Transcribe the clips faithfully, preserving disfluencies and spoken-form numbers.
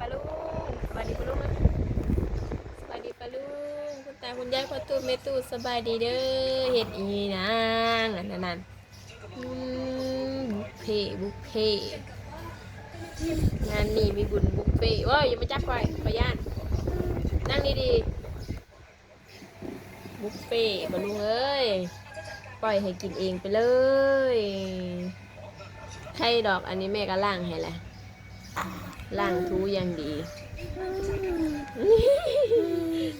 ป้าลุง สบายดีป้าลุงนะ สบายดีป้าลุง คุณตาคุณยาย พ่อตู้แม่ตู้ สบายดีเด้อ เฮ็ดอีหยังอันนั้นนั่น อืม บุฟเฟ่ต์ บุฟเฟ่ต์ งานนี้มีบุญบุฟเฟ่ต์ โอ้ย อย่ามาจับข่อย ข่อยย้าน นั่งดีๆ บุฟเฟ่ต์ ป้าลุงเอ้ย ปล่อยให้กินเองไปเลย ใครดอก อันนี้แม่ก็ล้างให้แหละ ล้างถูอย่างดี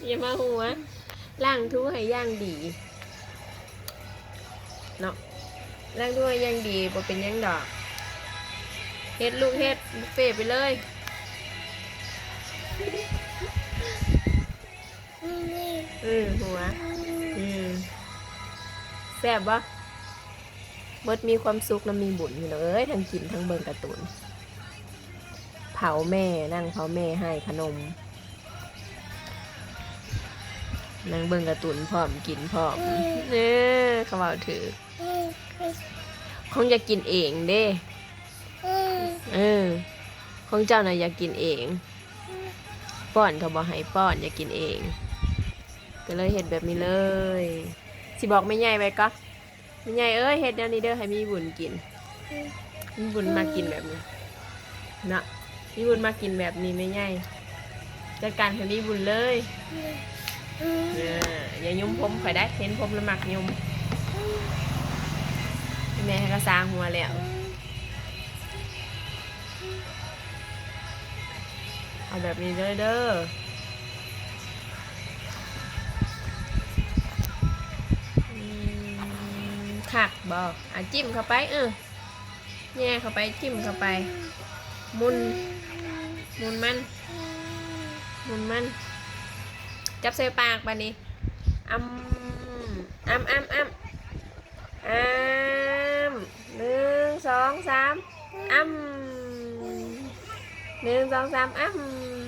อย่ามาหัว ล้างถูให้อย่างดี เนาะ ล้างถูให้อย่างดี บ่เป็นหยังดอก เฮ็ดลูกเฮ็ด บุฟเฟ่ต์ไปเลย อืม หัว อืม แซ่บบ่ เบิดมีความสุขนำมีบุญพี่น้องเอ้ย ทั้งกินทั้งเบิ่งการ์ตูน เผาแม่ นั่งเผาแม่ให้ขนม นั่งเบิ่งการ์ตูนพร้อม กินพร้อม เออ เขาเว้าถืก คงอยากกินเองเด้ เออ ของเจ้าน่ะอยากกินเอง ป้อนก็บ่ให้ป้อน อยากกินเอง ก็เลยเฮ็ดแบบนี้เลย สิบอกแม่ใหญ่ไว้ก่อน แม่ใหญ่เอ้ย เฮ็ดแนวนี้เด้อ ให้มีบุญกิน มีบุญมากินแบบนี้ เนาะ มีบุญมากินแบบนี้แม่ใหญ่ จัดการให้มีบุญเลย เออ อย่ายุมผมข่อยได้ เห็นผมแล้วมักยุม แม่ให้ก็สร้างหัวแล้ว เอาแบบนี้เลยเด้อ อืม คักบ่ อ่ะ จิ้มเข้าไป เออ แย่เข้าไป จิ้มเข้าไป หมุน หมุนมัน หมุนมัน จับใส่ปากบาดนี้ อ้ำ อ้ำ อ้ำ อ้ำ อ้ำ หนึ่ง สอง สาม อ้ำ หนึ่ง สอง สาม อ้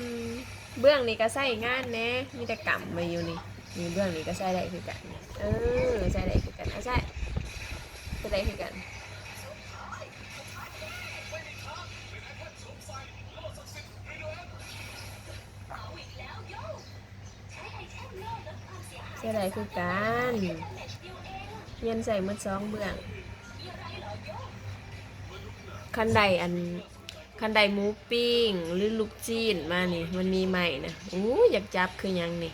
ำ เบื้องนี้ก็ใช้งานแหน่ มีแต่กำมาอยู่นี่ นี่เบื้องนี้ก็ใช้ได้คือกัน เออ ใช้ได้คือกัน อ่ะ ใช้ ใช้ได้คือกัน ใช้ได้คือกัน เรียนใช้หมดสองเบื้อง คันใดอัน คันใดหมูปิ้งหรือลูกชิ้นมานี่ มันมีใหม่นะ อู้ อยากจับคือหยังนี่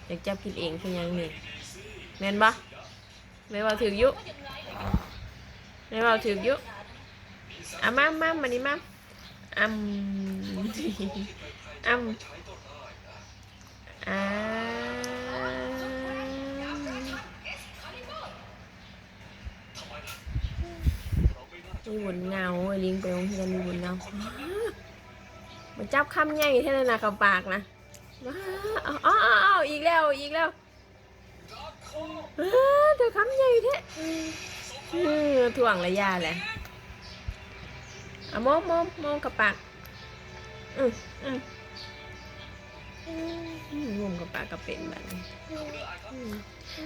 อยากจับกินเองคือหยังนี่ แม่นบ่ แม่เว้าถืกอยู่ แม่เว้าถืกอยู่ อ่ะ มา มา มานี่มา อ้ำ อ้ำ อ้ำ มีบุญเหงา ลิงไปโรงเรียนมีบุญเหงา มาจับคำใหญ่แท้เลยนะ เข้าปากนะ ว้า เอา เอา เอา เอา อีกแล้ว อีกแล้ว อ้า เธอคำใหญ่แท้ เออ ถ่วงระยะแหละ เอามองมองมองกระปาก อืมอืมอืมงมกระปากก็เป็นแบบนี้ อืม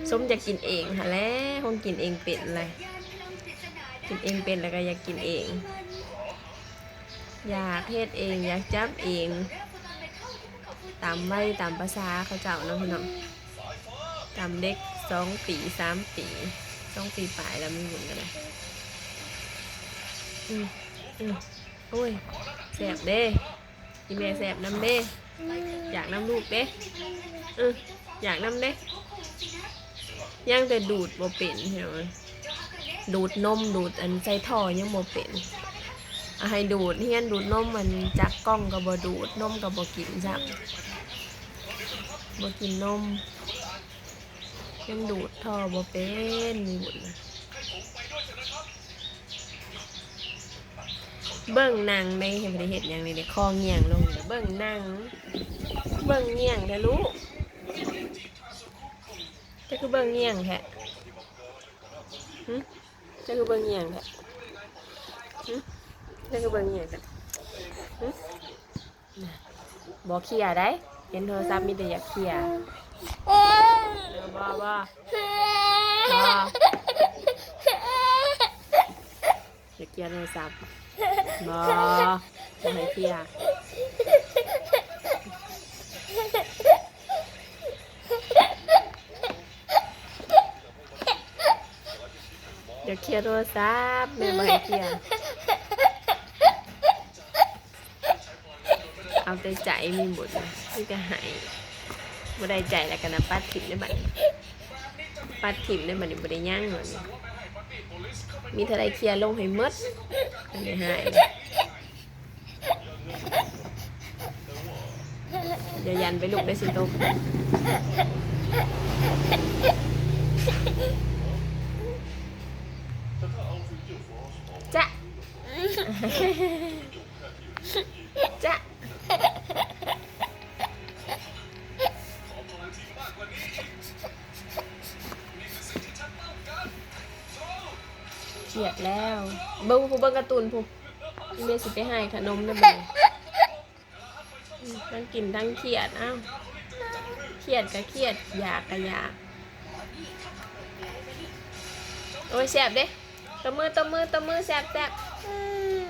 สมอยากกินเองค่ะแหละ คงกินเองเป็นเลย กินเองเป็นแล้วก็อยากกินเอง อยากเฮ็ดเอง อยากจับเอง ตามวัยตามภาษาเขาเจ้าเนาะพี่น้อง ตามเด็กสองปี สามปี สองปีปลายแล้วมีบุญกันนะ อืม อืม โอ้ย แซ่บเด้ อีแม่แซ่บนำเด้ อยากนำลูกเด้ อืม อยากนำเด้ ยังแต่ดูดบ่เป็นพี่น้อง ดูดนม ดูดอันใส่ท่อยังบ่เป็น เอาให้ดูด เฮียนดูดนม มันจากกล่องก็บ่ดูด นมก็บ่กินซ้ำ บ่กินนม ยังดูดท่อบ่เป็น มีบุญนะ เบิ่งหนังใน เห็นบ่ได้เฮ็ดหยังเลยเด้ คอเงี่ยงลงเด้ เบิ่งหนัง เบิ่งเงี่ยงแท้ลูก เจ้าคือเบิ่งเงี่ยงแท้ หึ เจ้าคือเบิ่งเงี่ยงแท้ หึ เจ้าคือเบิ่งเงี่ยงแท้ หึ บ่เคลียร์ได้ เห็นโทรศัพท์มีแต่อยากเคลียร์ เออ บ่ บ่ บ่ อยากเคลียร์โทรศัพท์ บ่ บ่ให้เคลียร์ เคลียร์โทรศัพท์ แม่บ่ให้เคลียร์ เอาแต่ใจมีบุญ นี่ก็ให้ บ่ได้ใจแล้วกันนะ ปัดถิ่มได้บัดนี้ ปัดถิ่มได้บัดนี้ บ่ได้หยังบัดนี้ มีเท่าใดเคลียร์ลงให้หมด อันนี้ให้ อย่ายันไปลูกได้สิตก จะ จะ เครียดแล้ว เบิ่งผู้เบิ่งการ์ตูนผู้ อีเมสิไปให้ขนมนั่นเอง ทั้งกินทั้งเครียด เอ้า เครียดก็เครียด อยากก็อยาก โอ้ย แซ่บเด้ ตบมือ ตบมือ ตบมือ แซ่บแซ่บ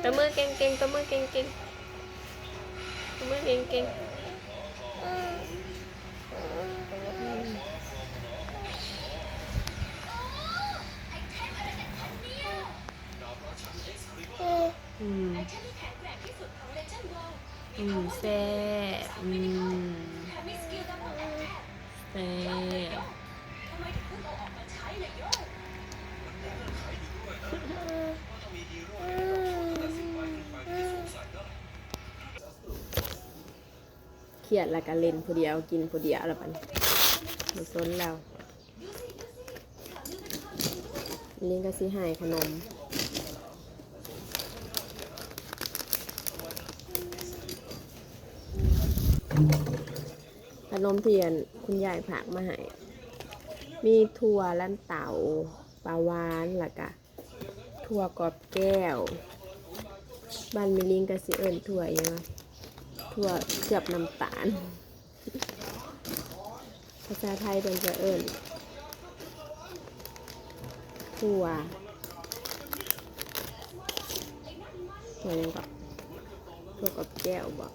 ตบมือเก่งๆ ตบมือเก่งๆ ตบมือเก่งๆ อืม อืม แซ่บ อืม แซ่บ เครียดแล้วก็เล่นผู้เดียว กินผู้เดียวแล้วบัดนี้ บ่สนแล้ว นี่ก็สิให้ขนม ขนมที่อันคุณยายฝากมาให้ มีถั่วลันเตา ปลาหวาน แล้วก็ ถั่วกรอบแก้ว บ้านแม่ลิงก็สิเอิ้นถั่วหยังวะ ถั่วเคลือบน้ำตาล ภาษาไทยเพิ่นจะเอิ้น ถั่ว ถั่วหยังก็ ถั่วกรอบแก้วบ่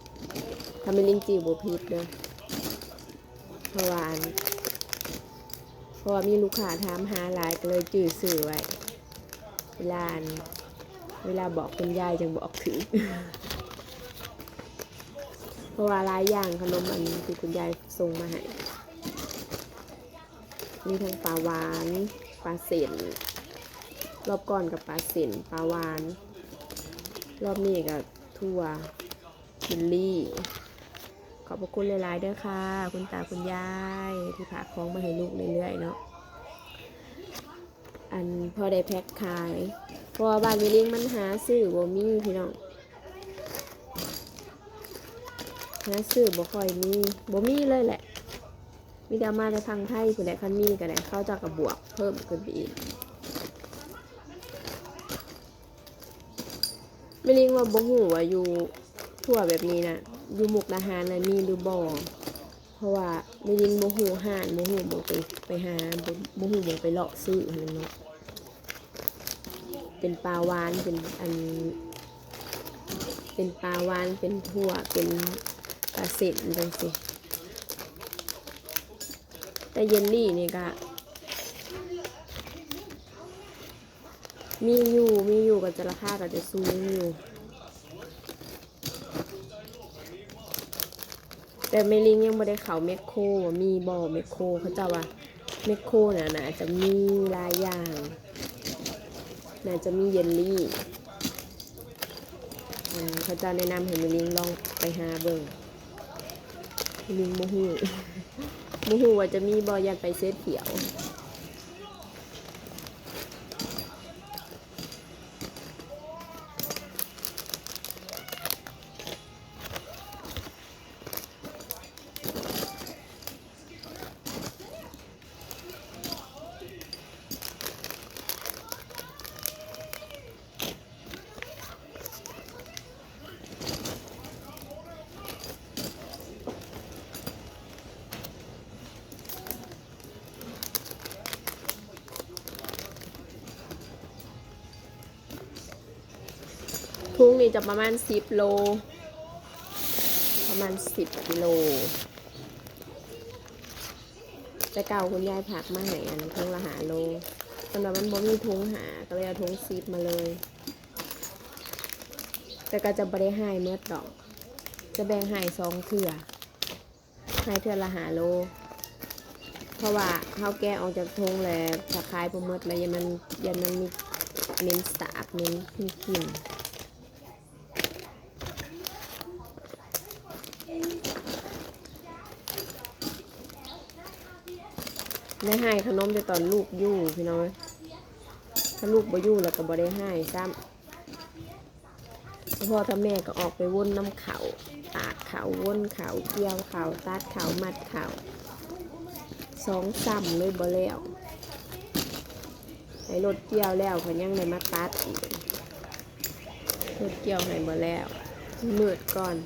ถ้าแม่ลิงจื่อบ่ผิดเด้อ เพราะว่าอัน เพราะว่ามีลูกค้าถามหาหลาย ก็เลยจื่อชื่อไว้ เวลาอัน เวลาบอกคุณยายจั่งบอกถืก เพราะว่าหลายอย่างขนมอันที่คุณยายส่งมาให้ มีทั้งปลาหวาน ปลาเส้น รอบก่อนก็ปลาเส้น ปลาหวาน รอบนี้ก็ถั่ว เยลลี่ ขอบพระคุณหลายๆเด้อค่ะ คุณตาคุณยาย ที่ฝากของมาให้ลูกเรื่อยๆเนาะ อันพอได้แพ็คขาย เพราะว่าบ้านแม่ลิงมันหาซื้อบ่มีพี่น้อง หาซื้อบ่ค่อยมี บ่มีเลยแหละ มีแต่เอามาแต่ฝั่งไทยพู้นแหละ คันมีก็ได้ เขาเจ้าก็บวกเพิ่มขึ้นไปอีก แม่ลิงว่าบ่ฮู้ว่าอยู่ทั่วแบบนี้นะ อยู่มุกดาหารน่ะมีหรือบ่ เพราะว่าแม่ลิงบ่ฮู้ร้าน บ่ฮู้หม่องไป ไปหา บ่ บ่ฮู้หม่องไปเลาะซื้อหั้นน่ะเนาะ เป็นปลาหวาน เป็นอัน เป็นปลาหวาน เป็นถั่ว เป็นปลาเส้นจั่งซี้ แต่เยลลี่นี่ก็ มีอยู่ มีอยู่ ก็จะราคาก็จะสูงอยู่ แต่แม่ลิงยังบ่ได้เข้าแมคโคร ว่ามีบ่แมคโคร เขาเจ้าว่าแมคโครน่ะน่าจะมีหลายอย่าง น่าจะมีเยลลี่ อันเขาเจ้าแนะนำให้แม่ลิงลองไปหาเบิ่ง แม่ลิงบ่ฮู้ บ่ฮู้ว่าจะมีบ่ ย่านไปเสียเที่ยว ถุงนี่จะประมาณสิบโล ประมาณสิบกิโล แต่เก่าคุณยายฝากมาให้อันถุงละห้าโล มันว่ามันบ่มีถุงห้า ก็เลยเอาถุงสิบมาเลย แต่ก็จะบ่ได้ให้หมดดอก จะแบ่งให้สองเทื่อ ให้เทื่อละห้าโล เพราะว่าเฮาแกะออกจากถุงแล้ว ถ้าขายบ่หมดแล้ว ยันมัน ยันมันมีเหม็นสาบ เหม็น มีกลิ่น ได้ให้ขนมแต่ตอนลูกอยู่พี่น้อง ถ้าลูกบ่อยู่แล้วก็บ่ได้ให้ซ้ำ พ่อกับแม่ก็ออกไปวนนำเขา ตากเขา วนเขา เกี่ยวเขา ตัดเขา มัดเขา สองซ้ำเลยบ่แล้ว ให้รถเกี่ยวแล้วเขายังได้มาตัดอีก รถเกี่ยวให้บ่แล้ว มืดก่อน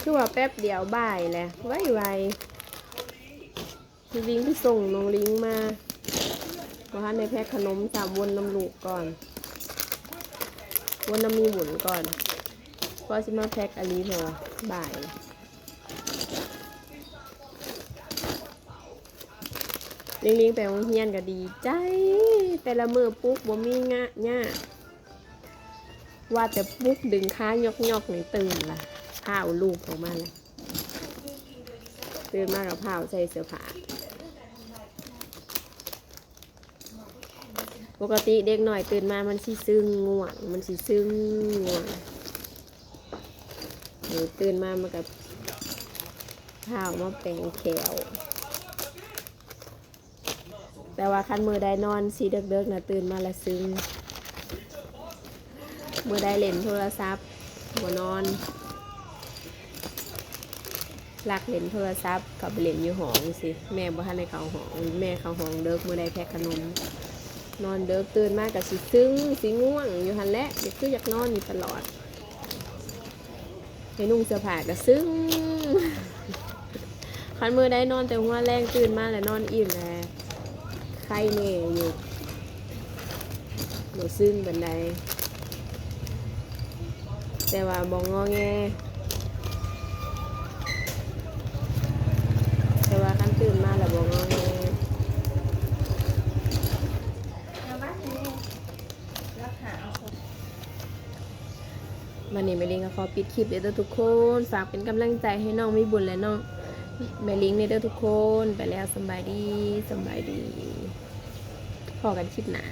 คือว่าแป๊บเดียวบ่ายแหละ ไวๆ พี่วิ่งไปส่งน้องลิงมา บ่ทันได้แพ็คขนมซ้ำ วนนำลูกก่อน วนนำมีบุญก่อน ก็สิมาแพ็คอลีเถอะบ่าย ลิงๆ ไปโรงเรียนก็ดีใจ แต่ละมื้อปลุกบ่มีงะยาก ว่าแต่ปลุกดึงขายอกๆ นี่ตื่นละ พาเอาลูกออกมาเลย ตื่นมาก็พาเอาใส่เสื้อผ้า ปกติเด็กน้อยตื่นมามันสิซึ่งง่วง มันสิซึ่งง่วง เออ ตื่นมามันก็พาเอามาแปรงแข้ว แต่ว่าคันมื้อใดนอนสิเดิกๆ นะ ตื่นมาละซึ่ง มื้อใดเล่นโทรศัพท์ บ่นอน ลักเล่นโทรศัพท์ เข้าไปเล่นอยู่ห้องสิ แม่บ่ทันได้เข้าห้อง แม่เข้าห้องเดิก มื้อใดแพ็คขนม นอนเดิก ตื่นมาก็สิซึ่ง สิง่วงอยู่หั่นแหละ อยากคืออยากนอนอยู่ตลอด ให้นุ่งเสื้อผ้าก็ซึ่ง คันมื้อใดนอนแต่หัวแลง ตื่นมาแล้วนอนอิ่มแล้ว ไคแน่อยู่ บ่ซึ่งปานใด แต่ว่าบ่งอแง แต่ว่าคันตื่นมาแล้วบ่งอแง วันนี้แม่ลิงก็ขอปิดคลิปเลยเด้อทุกคน ฝากเป็นกำลังใจให้น้องมีบุญและน้องแม่ลิงเนี่ยเด้อทุกคน ไปแล้ว สำบายดี สำบายดี พ้อกันคลิปหน้า